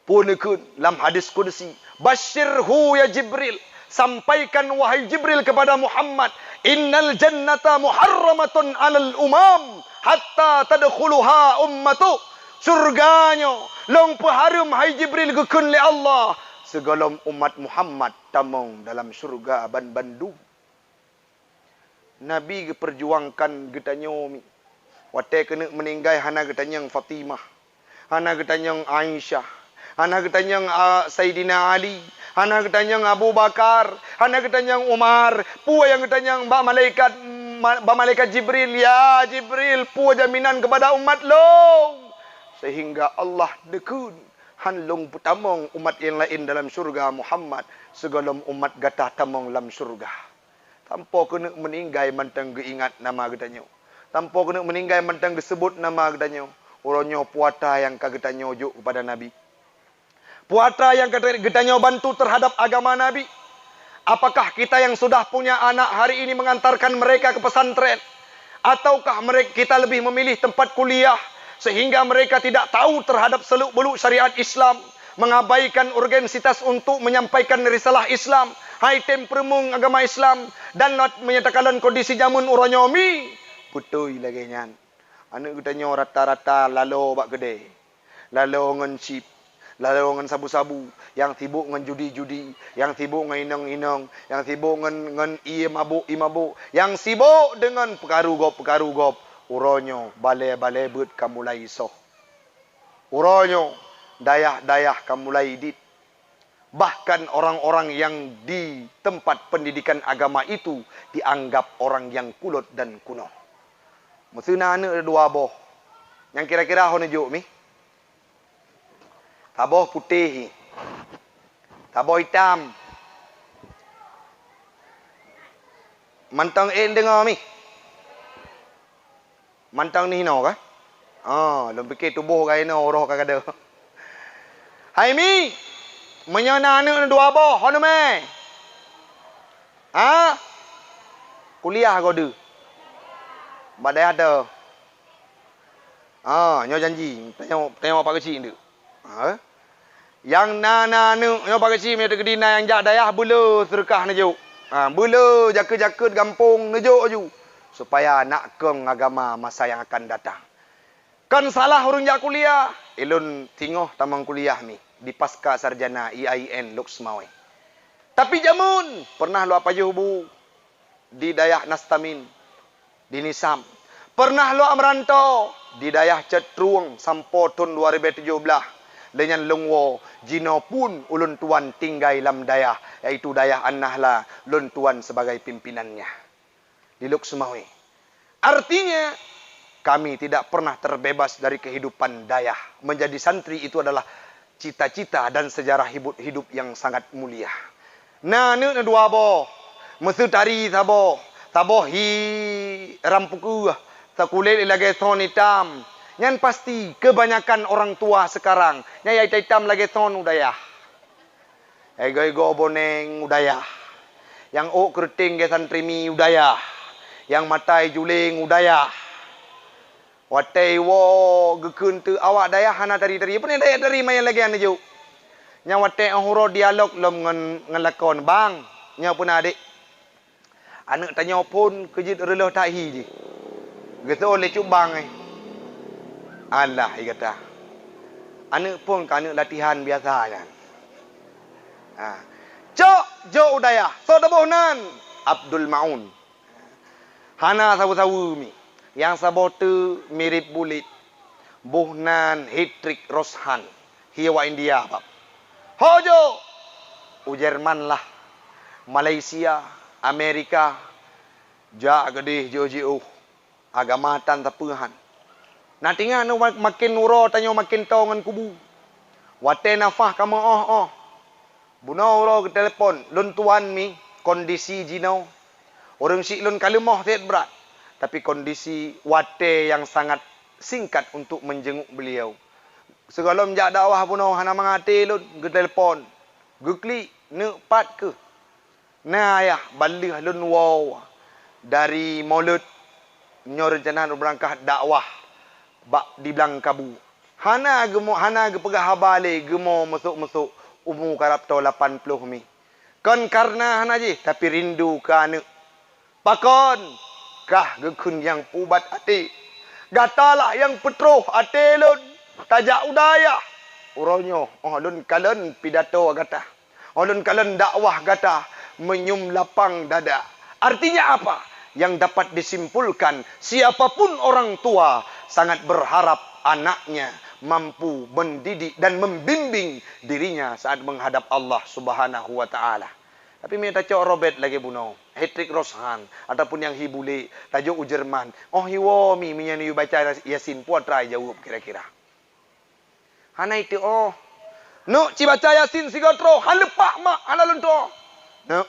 Peue neukheun? Lam hadis qudsi, "Basyirhu ya Jibril, sampaikan wahai Jibril kepada Muhammad, innal jannata muharramatun 'alal umam hatta tadkhuluha ummatu." Syurga nyoe lôn peuhareuem, hai Jibril, geukheun lé Allah, sigohlom umat Muhammad tamong dalam syurga ban bandum. Nabi geupeurjuangkan geutanyoe mi. Watée keuneuk meuninggai hana geutanyong Fatimah, hana geutanyong Aisyah, hana geutanyong, a, Saidina Ali, hana geutanyong Abu Bakar, hana geutanyong Umar. Peue nyang geutanyong bak malaikat, ma-, bak malaikat Jibril, "Ya Jibril, peue jaminan keupada umat lôn?" Seuhingga Allah neukheun, "Han lôn peutamong umat nyang laén dalam syurga Muhammad, sigohlom umat gata tamong lam syurga." Tanpa keuneuk meuninggai mantong geuingat nama geutanyoe. Tanpa keuneuk meuninggai mantong geuseubut nama geutanyoe. Uroe nyoe peue atra nyang ka geutanyoe jok keupada Nabi? Peue atra nyang ka geutanyoe bantu terhadap agama Nabi? Apakah kita yang sudah punya anak hari ini mengantarkan mereka ke pesantren? Ataukah mereka, kita lebih memilih tempat kuliah sehingga mereka tidak tahu terhadap seluk-beluk syariat Islam, mengabaikan urgensitas untuk menyampaikan risalah Islam, hai tem peureumeung agama Islam, dan menyatakan lom kondisi jameun uroe nyoe mi? Beutôi lagée nyan. Aneuëk geutanyoe rata-rata lalo bak keudè, lalo ngon chip, lalo ngon sabu-sabu, nyang sibok ngon judi-judi, nyang sibok ngon inong-inong, nyang sibok ngon, ngon ié mabok-ié mabok, nyang sibok deungon peukaru gob-peukaru gob. Uroe nyoe balée-balée beuet ka mulai soh. Uroe nyoe dayah-dayah ka mulai dit. Bahkan orang-orang yang di tempat pendidikan agama itu dianggap orang yang kulot dan kunoh. Meuseue na aneuëk dua boh. Nyang kira-kira ho neujok mi? Saboh putéh, saboh itam. Mantong ék deungoe mi? Mantong nihinoe ka? Ah, lôn pike tuboh ka inoe, roh ka gadôh. Hai mi, meunyoe na aneuëk dua boh, ho neumè? Ha? Kuliah godu. Bak dayah tu. Ha, nyoe janji. Tanyong, tanyong Pak Keuchik tu. Ha? Nyang na, na aneuk nyoe pakai cit, meunyoe teukeudi na nyang jak dayah, beuleu seudeukah neujok. Ha, beuleu jakeuet-jakeuet gampông neujok laju, supaya nak kong agama masa nyang akan datang. Kon salah ureuëng jak kuliah, ilôn singoh tamong kuliah mi di Pasca Sarjana I A I N Lhokseumawe. Tapi jameun pernah lôn pajoh bu di dayah Nastamin, di Nisam. Pernah lôn meurantau di dayah Cot Trueng sampoe thon dua ribèe tujoh blaih. Lheueh nyan lôn woe, jinoe pun ulôn tuan tinggai lam dayah, yaitu dayah An-Nahla, lôn tuan sebagai pimpinannya di Lhokseumawe. Artinya, kami tidak pernah terbebas dari kehidupan dayah. Menjadi santri itu adalah cita-cita dan sejarah hibut-, hidup yang sangat mulia. Na aneuk na dua boh, meuseutari saboh, saboh hi ram pukeuh, sakulét lagèe thon itam. Nyan pasti keubanyakan orang tua sekarang, nyan ya itam-itam lagèe thon u dayah. Igoe-igoe boneng u dayah. Nyang ôk keureuteng geuh santri mi u dayah. Nyang matai juléng u dayah. Watèe iwoe geukheun teuk awak dayah hana tari-tari. Peue dayah tari manyang lagèe nyan neujok. Nyang watèe óh uroe dialog lom ngon, ngon lakon, "Bang, nyoe peue na adék?" Aneuk tanyoe phon keu jeuet reuloh that hi jih. Geuseuôt lé Cut Bang, eh. Alah, i gata. Aneuk phon ka aneuk latihan biasa nyan. Ha. Cok, jok u dayah. Soe taboh nan? Abdul Maun. Hana saweue-saweue mi. Nyang saboh teuk mirip bulet. Boh nan Hendrik Roshan. Hi awak India, bab. Ho jok! U Jerman lah, Malaysia, Amerika, jak keudeh jiôh-jiôh, agama tan sapeue han. Na tingat nyoe ma-, maken uroe tanyoe maken toe ngon kubu. Watèe nafah ka meu-óh-óh. Bunoe uroe geutelepon, lôn tuan mi, kondisi jinoe. Ureuëng syiek lôn ka leumoh sét brat, tapi kondisi watèe nyang sangat singkat untuk menjenguk beliau. Sigohlom jak dakwah bunoe hana mangat até lôn, geutelepon, geuklik, "Neuk pat keuh?" "Na, Ayah, ban lheueh lôn woe dari Molot, nyoe reuncana lôn beurangkat dakwah bak di Blangkabu." Hana geumo-, hana geupeugah haba lé, geumo meusok-meusok, umu karab toe lapan ploh mi. Kon kareuna hana jih, tapi rindu keu aneuk. Pakon? Kah geukheun nyang peuubat até. Gata lah nyang peutroh até lôn tajak u dayah. Uroe nyoe, óh lôn kalon pidato gata, óh lôn kalon dakwah gata, meunyum lapang dada. Artinya apa? Yang dapat disimpulkan, siapapun orang tua sangat berharap anaknya mampu mendidik dan membimbing dirinya saat menghadap Allah Subhanahu wa Ta'ala. Tapi meunyoe tacok Robert lagèe bunoe, Hendrik Roshan, ataupun nyang hi bulet, tajok u Jerman, óh hi woe mi meunyoe neuyue baca Yasin, peue atra jaweueb kira-kira? Hana iteu'oh. Neuk ci baca Yasin sigoe troh, han leupah mak, hana lôn tu'oh. Neuk,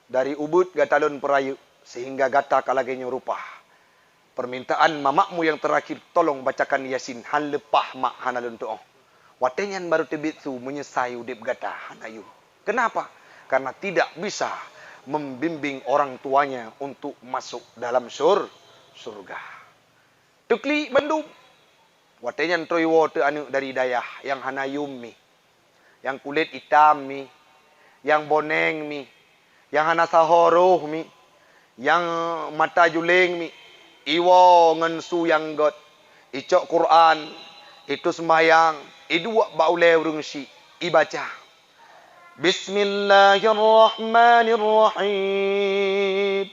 dari ubeuet gata lôn peurayeuk, sehingga gata ka lagèe nyoe rupa. Permintaan mamakmu yang terakhir, tolong bacakan Yasin, han leupah mak, hana lôn tu'oh. Watèe nyan barô teubiet su meunyeusai udép gata, hana yum. Kenapa? Karena tidak bisa membimbing orang tuanya untuk masuk dalam syur-, surga. Teuklik bandum. Watèe nyan trôh iwoe teuk aneuk dari dayah nyang hana yum mi, nyang kulét itam mi, nyang boneng mi, nyang hana saho roh mi, nyang mata juléng mi, iwoe ngon su nyang gèt, icok Quran, itu seumbahyang, iduek bak ulèe ureueng syiek, ibaca. Bismillahirrahmanirrahim.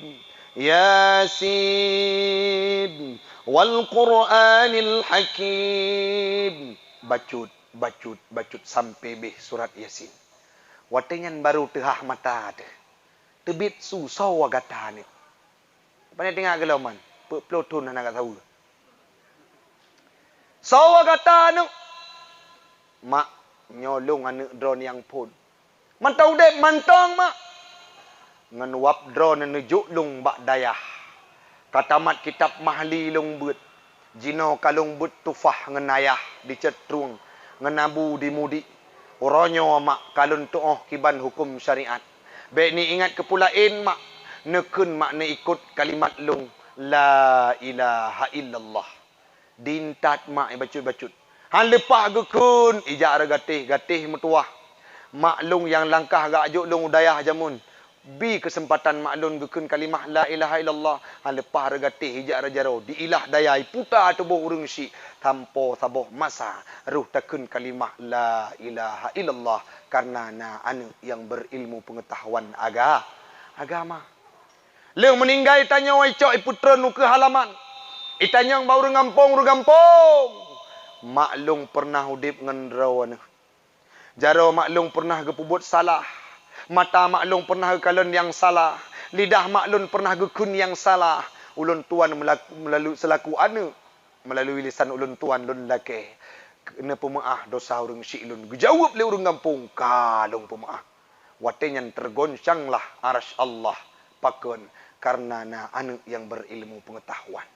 Yasin wal Qur'anil Hakim. Bacut, bacut, bacut sampoe beh surat Yasin. Watèe nyan barô teuhah mata teuh. Teubiet su, soe gata nyoe? Pane teungoh geulom man, peuet ploh thon hana gata saweue. Soe gata nyoe? Mak, nyoe lôn aneuk droeneuh nyang phon. Mantong udép mantong, Mak. Ngon wab droeneuh neujok lôn bak dayah. Ka tamat kitab Mahli lôn beuet. Jinoe ka lôn beuet tufah ngon ayah di Cot Trueng, ngon abu di Mudik. Uroe nyoe mak ka lôn tu'oh kiban huköm syariat. Bèk neuingat keu peue laén mak, neukheun mak neuikot kalimat lôn, "La ilaha illallah." Diintat mak ibacut-bacut. Han leupah geukheun, ijak reugatéh-gatéh meutuwah. Mak lôn nyang langkah geujok lôn u dayah jameun, bi keuseumpatan mak lôn geukheun kalimah la ilaha illallah. Han leupah reugatéh ijak reujaroe, di ilah dayah iputa tuboh ureuëng syiek, sampoe saboh masa roh takheun kalimah la ilaha illallah, kareuna na aneuëk nyang beurilmu peungeutahuan aga-, agama. Lheueh meuninggai tanyoe icok ipeutreun u keu halaman. Itanyong bak ureuëng gampông, ureuëng gampông. Mak lôn peureunah udeb ngon droeneuh. Jaroe mak lôn peureunah geupeubuet salah. Mata mak lôn peureunah geukalon nyang salah. Lidah mak lôn peureunah geukheun nyang salah. Ulôn tuan meulaku-, meulalu-, seulaku aneuëk, meulalu lisan ulôn tuan lôn lakée, neupeumeuáh dosa ureuëng syiek lôn. Geujaweueb lé ureuëng gampông, ka lôn peumeuáh. Watée nyan teugoncanglah arasy Allah. Pakon? Kareuna na aneuëk nyang beurilmu peungeutahuan.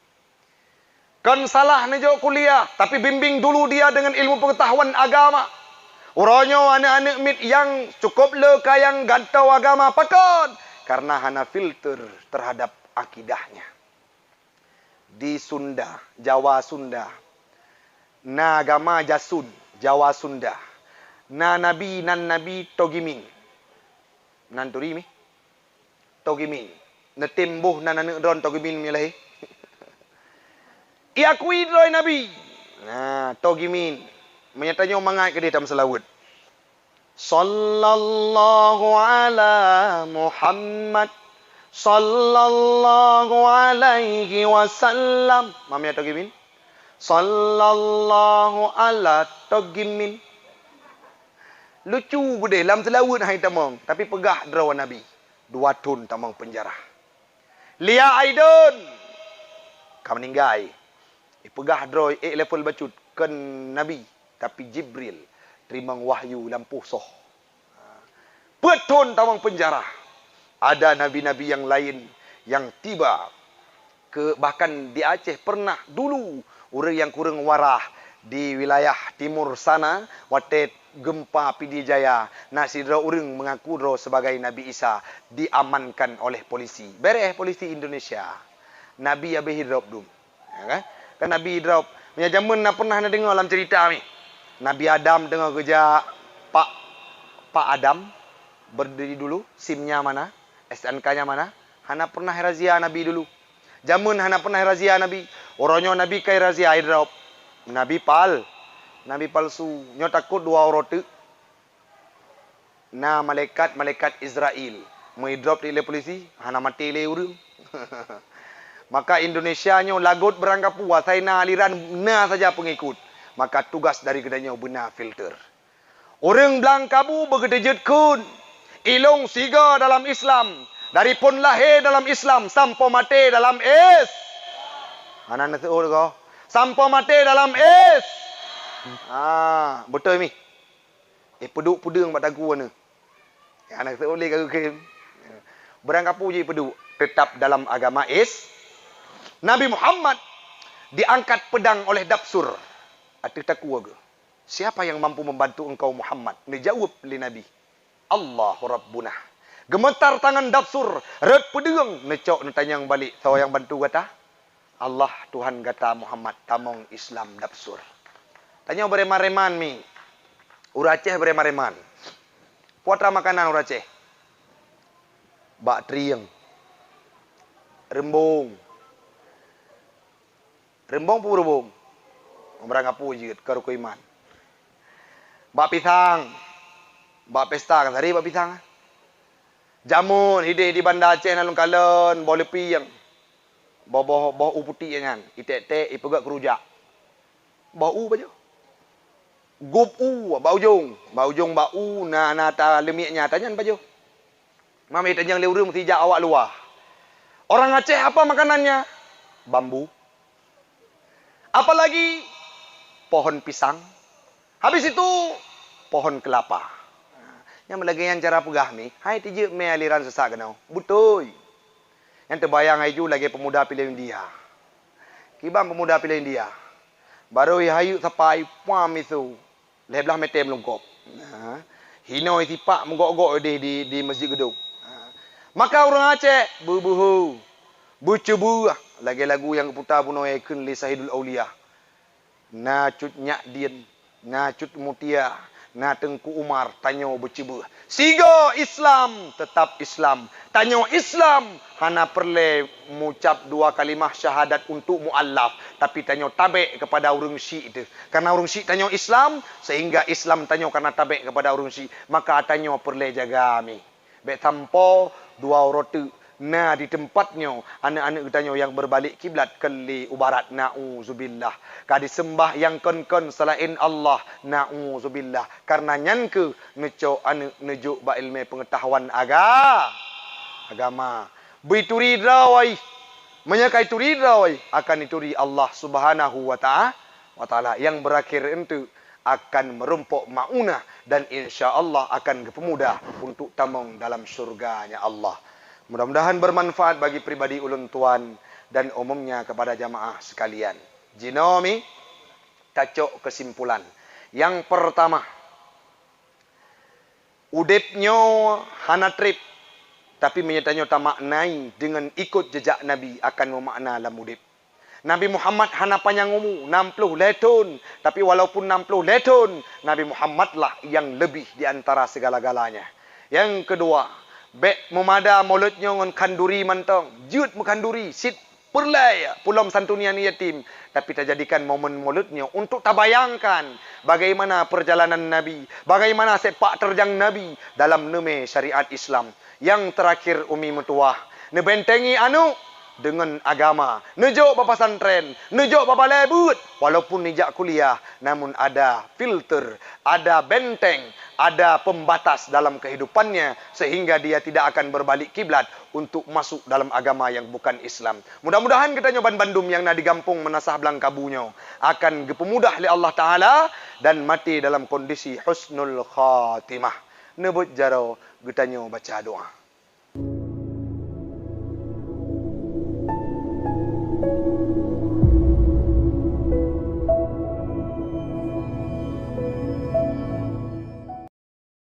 Kon salah neujok kuliah, tapi bimbing dulu dia dengan ilmu pengetahuan agama. Uroe nyoe aneuëk-aneuëk miet nyang cukôp le ka nyang gantoe agama. Pakon? Kareuna hana filter terhadap akidahnya. Di Sunda, Jawa Sunda, na agama Jasun, Jawa Sunda. Na nabi, nan nabi Togimin. Nan turi mi? Togimin. Neutem boh nan aneuëk droe Togimin meunyoe lahé. Iakui droe nabi. Nah, Togimin. Meunyoe tanyoe mangat keudeh tameuseulaweuet. Sallallahu ala Muhammad. Sallallahu alaihi wasallam. Mamia Togimin. Sallallahu ala Togimin. Lucu keudeh lam seulaweuet hai tamong, tapi peugah droe nabi. Dua thon tamong peunjara. Lia Aidon ka meuninggai. Ipeugah droe ék level bacut, kon nabi, tapi Jibril teurimong wahyu lampôh soh. Peuet thon tamong peunjara. Ada nabi-nabi nyang laén nyang tiba ke, bahkan di Aceh pernah dulu ureuëng nyang kureueng warah di wilayah timur sana, watée gempa Pidie Jaya, na sidroe ureuëng mengaku droe sebagai Nabi Isa, diamankan oleh polisi. Beres polisi Indonesia. Nabi habéh idrop dum. Ya kan? Kan Nabi idrop. Meunyo jameun na pernah na deungoe lam cerita mi. Nabi Adam teungoh geujak Pak, Pak Adam berdiri dulu, simnya mana, S N K-nya mana, hana pernah razia Nabi dulu. Jameun hana pernah razia Nabi. Uroe nyoe Nabi kai razia idrop. Nabi pal-, Nabi palsu. Nyoe takot dua uroe teuk. Na malaikat-malaikat Israel. Meudrop di lé polisi, hana maté lé ureuëng. Maka Indonesia nyoe lagot beurangkapeue, asai na aliran na saja pengikut. Maka tugas dari geutanyoe beuna filter. Ureuëng blang kabu beugeuteujeuet kheun, ilong siga dalam Islam, dari phon lahé dalam Islam sampoe maté dalam is. Hana neuseuôt ko. Sampoe maté dalam is. Ah, beutôi mi. Eh, peuduek peudeueng bak dagu aneuk. Ya, aneuk seuleh ka geukheun. Beurangkapeue jih peuduek, tetap dalam agama is-, Nabi Muhammad diangkat pedang oleh Dabsur. Ateueh takue geuh, "Siapa yang mampu membantu engkau, Muhammad?" Neujaweueb lé Nabi, "Allahu Rabbuna." Geumeutar tangan Dabsur, rot peudeueng, neucok neutanyong balik, "Soe nyang bantu gata?" "Allah, Tuhan gata Muhammad, tamong Islam Dabsur." Tanyoe beureman-reman mi. Ureuëng Aceh beureman-reman. Peue atra makanan ureuëng Aceh? Bak trieng. Reumbong. Reumbong peue reumbong? Meurang apui jeuet keu rukui iman. Bak pisang. Bak pesta kan sari bak pisang. Jameun hideh di Banda Aceh na lôn kalon boh leupieng. Boh, boh, boh u putik nyan, itek-tek, ipeugét keurujak. Boh u pajoh. Gup u bak ujong, bak ujong bak u na, na ata leumiek nyan, ata nyan pajoh. Mami tanyong lé ureuëng meusi jak awak luwa. Orang Aceh apa makanannya? Bambu. Apalagi pohon pisang. Habis itu, pohon kelapa. Nyang lagée nyan cara peugah mi, hai tijeuek mé aliran sesat keunoe. Beutôi. Nyang teubayang hai ju lagée peumuda piléh India. Kiban peumuda piléh India. Barô ihayeuek sapai puam misu. Lhée blaih meter meulungkop. Ha. Hinoe sipak meugok-gok di, di, di Masjid Gedong. Ha. Maka ureuëng Aceh beubeuhu, beucuba lagée lagu nyang geuputa bunoe kheun lé Syahidul Aulia. Na cut Nyak Dien, na cut Mutia, na Teungku Umar, tanyoe beuceubeuh. Sigoe Islam, teutap Islam. Tanyoe Islam, hana peureulée mucab dua kalimah syahadat untuk mualaf, tapi tanyoe tabek keupada ureuëng syiek teuh. Karena ureuëng syiek tanyoe Islam, sehingga Islam tanyoe karena tabek keupada ureuëng syiek, maka tanyoe peureulée jaga mi. Bék sampoe dua uroe teuk na di teumpat nyoe, aneuëk-aneuëk geutanyoe nyang beureubalik kiblat keu lé u barat, nauzubillah. Ka diseumbah nyang kon-kon seulaén Allah, nauzubillah. Karena nyan kheueh neucok aneuëk neujok bak iéleumé peungeutahuan aga-, agama. Beuturi droe, meunyoe ka ituri droe, akan ituri Allah Subhanahu wa Ta'a-, wa Ta'ala, nyang beurakhé eunteuk akan meurumpok maunah dan insya Allah akan geupeumudah untuk tamong dalam syurga-Nya Allah. Mudah-mudahan bermanfaat bagi pribadi ulôn tuan dan umumnya kepada jamaah sekalian. Jinoe mi tacok kesimpulan. Yang pertama, udeb nyoe hana treb, tapi meunyoe tanyoe tamaknai deungon ikot jejak Nabi akan meumakna lam udeb. Nabi Muhammad hana panyang umu, nam ploh lhée thon, tapi walaupun nam ploh lhée thon, Nabi Muhammad lah nyang leubeh di antara segala-galanya. Nyang keudua, bék meumada mulod nyoe ngon khanduri mantong, jeuet meukhanduri, cit peureulée pulom santuni aneuëk yatim, tapi tajadikan momen mulod nyoe untuk tabayangkan bagaimana perjalanan Nabi, bagaimana sepak terjang Nabi dalam neumé syariat Islam. Nyang teurakhir umi meutuwah, neubentengi aneuëk deungon agama, neujok bak pesantren, neujok bak balée beuet, walaupun nijak kuliah, namun ada filter, ada benteng, ada pembatas dalam kehidupannya, sehingga dia tidak akan berbalik kiblat untuk masuk dalam agama yang bukan Islam. Mudah-mudahan geutanyoe banbandum nyang na di gampông Meunasah Blangkabu nyoe akan geupeumudah lé Allah Taala dan maté dalam kondisi husnul khatimah. Neubeuet jaroe geutanyoe baca doa.